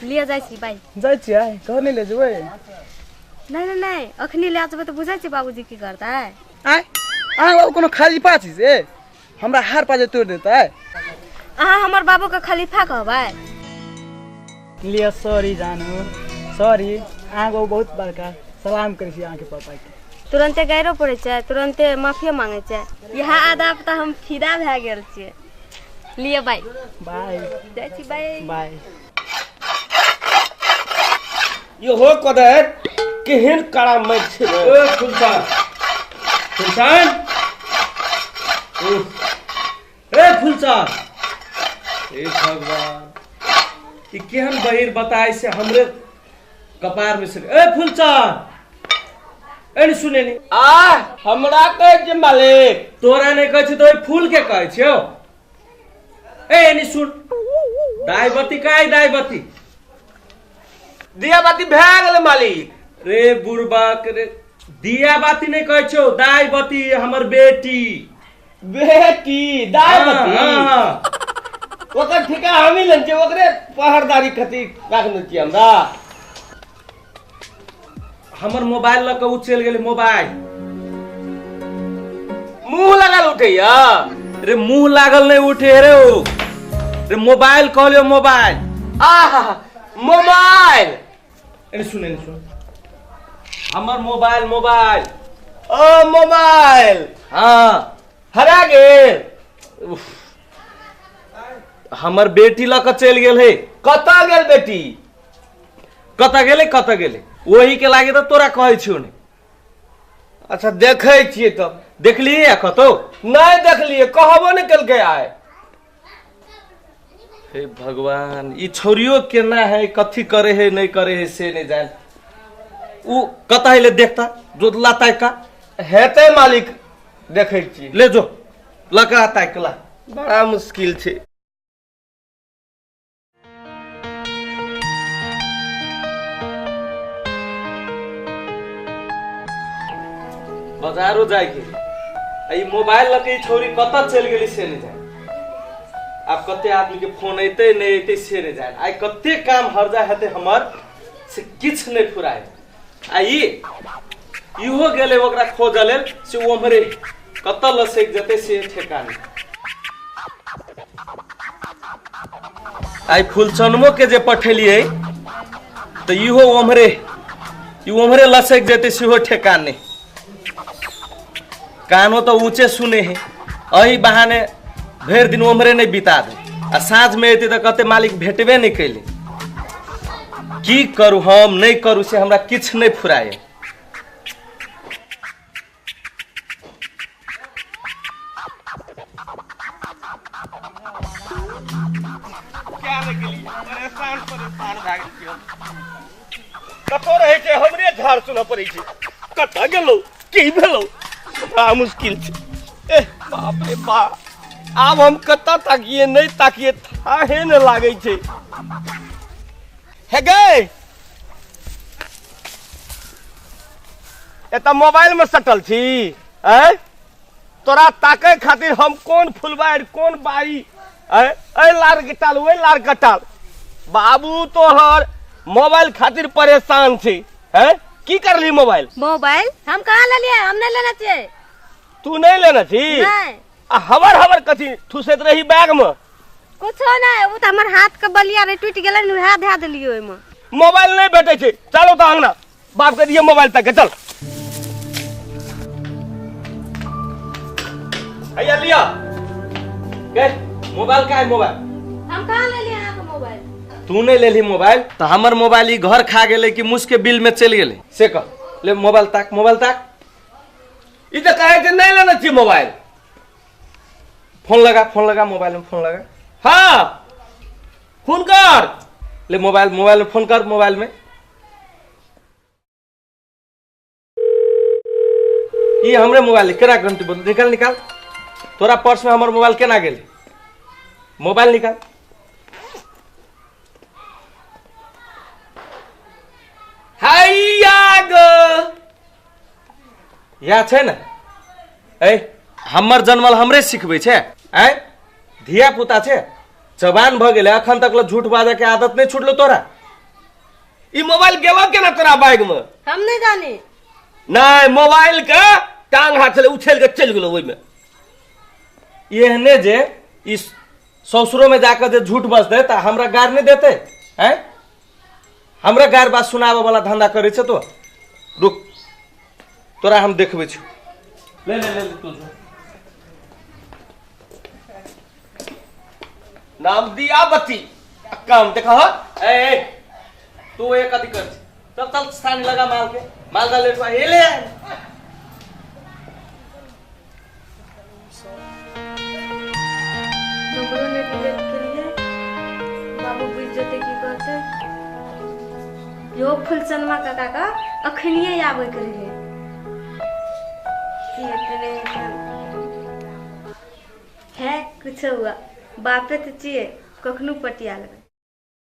लिअ जाइ छी, बाय। जाइ छियै? घर नहि ले जेबै? नहि नहि नहि, अखनी लए जेबै तऽ बुझै छियै बाबूजी की करतै। आँय, अहाँ बाबू कोनो खलीफा छी से हमरा हार पाजे तोड़ि देतै? अहाँ हमर बाबूके खलीफा कहबै? लिअ, सॉरी जानू, सॉरी। अहाँके बाबू बहुत बड़का, सलाम करै छी अहाँके पापाके। तुरन्ते गाइरो पड़ै छै, तुरन्ते माफियो मांगै छै। इएह आदाब तऽ हम फिदा भए गेल छियै। लिअ, बाय। बाय। जाइ छी, बाय। बाय। इहो कोदारि केहन कड़ा माटि छै रे। ओ फुलसान, फुलसान, उफ। ए फुलसान, हे भगवान, ई केहन बहिर बताय से हमरे कपार में से। ए फुलसान, ए नि सुने नि। आ हमरा कहै छै मालिक? तोरा नहि कहै छी तऽ ओहि फूल के कहै छियौ। ए नि सुन, दाइबती काय दाइबती? दिया बाती भए गेलै मालिक। रे बुढ़बाक रे, दिया बाती नहि कहै छियौ, दाइबती, हमर बेटी। बेटी दाइबती? हाँ, हाँ। ओकर ठिका हमही लेने छियै, ओकरे पहरदारी खातिर राखने छियै हमरा। हमर मोबाइल लऽ कऽ उ चलि गेलै मोबाइल। मुँह लागल उठैया? रे मुँह लागल नहि उठे रे, ओ रे मोबाइल कहलियो, मोबाइल। आहा, मोबाइल। एने सुन, एने सुन, हमर मोबाइल, मोबाइल। ओ मोबाइल। हाँ। हरा गेल? उफ। हमर बेटी लऽ कऽ चलि गेल है। कतऽ गेल बेटी? कतऽ गेलै, कतऽ गेलै, ओही के लागे तऽ तोरा कहै छियौ ने। अच्छा, देखै छियै तब। देखलियै कतौ? नहि देखलियै, कहबो नहि केलकै आइ। हे भगवान, ई छौरियो केना है, कथी करे है नहि करे है से नहि जान। उ कतऽ है, ले देखता जो लाता का। हेतै मालिक, देखै छी। ले जो लगा ताक ला। बड़ा मुश्किल छै। बाजारो जाइके आ ई मोबाइल लऽ के ई छौरी कतऽ चलि गेली से नहि जान। आब कते आदमी के फोन अयतै नहि अयतै से नहि जान। आइ कते काम हर्जा हेतै हमर से किछु नहि फुराय। आ ई इहो गेलै ओकरा खोजऽ लेल, से ओम्हरे कतऽ लसकि जेतै से ठेकान। आइ फुलचनमो के जे पठेलियै तऽ इहो ओम्हरे, ई ओम्हरे लसकि जेतै सेहो ठेकान नहि। कानो तऽ ऊँचे सुने है, एहि बहाने भरि दिन ओम्हरे नहि बिता दे आ साँझमे अयतै तऽ कहतै मालिक भेटबे नहि कैले। की करू हम, नहि करू से हमरा किछु नहि फुराय। परेशान परेशान भए गेल छी हम। कतौ रहै छै हमरे झाड़ सुनऽ पड़ै छै, कतऽ गेलौ, की भेलौ, बड़ा मुश्किल छै। एह बाप रे बाप, आब हम कतऽ ताकिए नहि ताकिए थाहे ने लागै छै। हे गै, एतऽ मोबाइल में सटल छी? आँय, तोरा ताकै खातिर हम कोन फुलबारि कोन बाड़ी, आँय, एहि लार के टाल ओहि लार के टाल, बाबू तोहर मोबाइल खातिर परेशान छी। हैं, की करली मोबाइल? मोबाइल हम कहाँ लेलियै? हम नहि लेने छियै। तू नहि लेने छी? नहि। आ हवर हवर कथी ठुसैत रही बैग में? कुछो नहि, ओ तऽ हमर हाथ के बलिया रहे, टूटि गेलै ने, उएह धए देलियै ओहिमे। मोबाइल नहि भेटै छै, चलो तऽ अंगना बाप के दिए मोबाइल तक, चल। हैया लिया गए मोबाइल। का है मोबाइल? हम कहाँ लेलियै अहाँके मोबाइल? तू नहीं लेली मोबाइल तो हमर मोबाइल ई घर खा गेलै कि मुस के बिल में चलि गेलै से कह। ले मोबाइल ताक, मोबाइल ताक। ई तऽ कहै छै नहि लेने छी मोबाइल। फोन लगा, फोन लगा, मोबाइल में फोन लगा। हाँ, फोन कर। ले मोबाइल, मोबाइल में फोन कर, मोबाइल में। ई हमरे मोबाइल केना घंटी बोल? निकाल, निकाल। तोरा पर्स में हमर मोबाइल केना गेलै? मोबाइल निकाल। हैया गो, या छै ने। ए हमर जनमल हमरे सिखबै छै? आँय, धिया पुता छै, जवान भऽ गेलै, अखन तक ल झूठ बाजऽ के आदत नहि छुटलो तोरा? ई मोबाइल गेलो केना तोरा बैग में? हम नहीं जानी। नहीं, मोबाइल के टांग हाथ छले उछल के चलि गेलो ओहिमे। एहने जे इस ससुरो में जाकर जे झूठ बजतै त हमरा गार नहीं देते हैं? हमरा गार बात सुनाबे वाला धंधा करे छे तो। रुक, तोरा हम देखबै छी। ले ले ले तू जो। नाम दिया बत्ती काम देखा। ए ए तू एक अथी कर, चल चल स्थान लगा माल के, माल दा ले ए ले। नंबरों ने डिलीट केलिए, बाबू बुझि जेतै की कहतै। यो फुलचनमा काका का अखनिए आबै के रहे, की हेतै नहि हेतै है कुछ हुआ। बापे तऽ छियै, कखनो पटिया लेबै।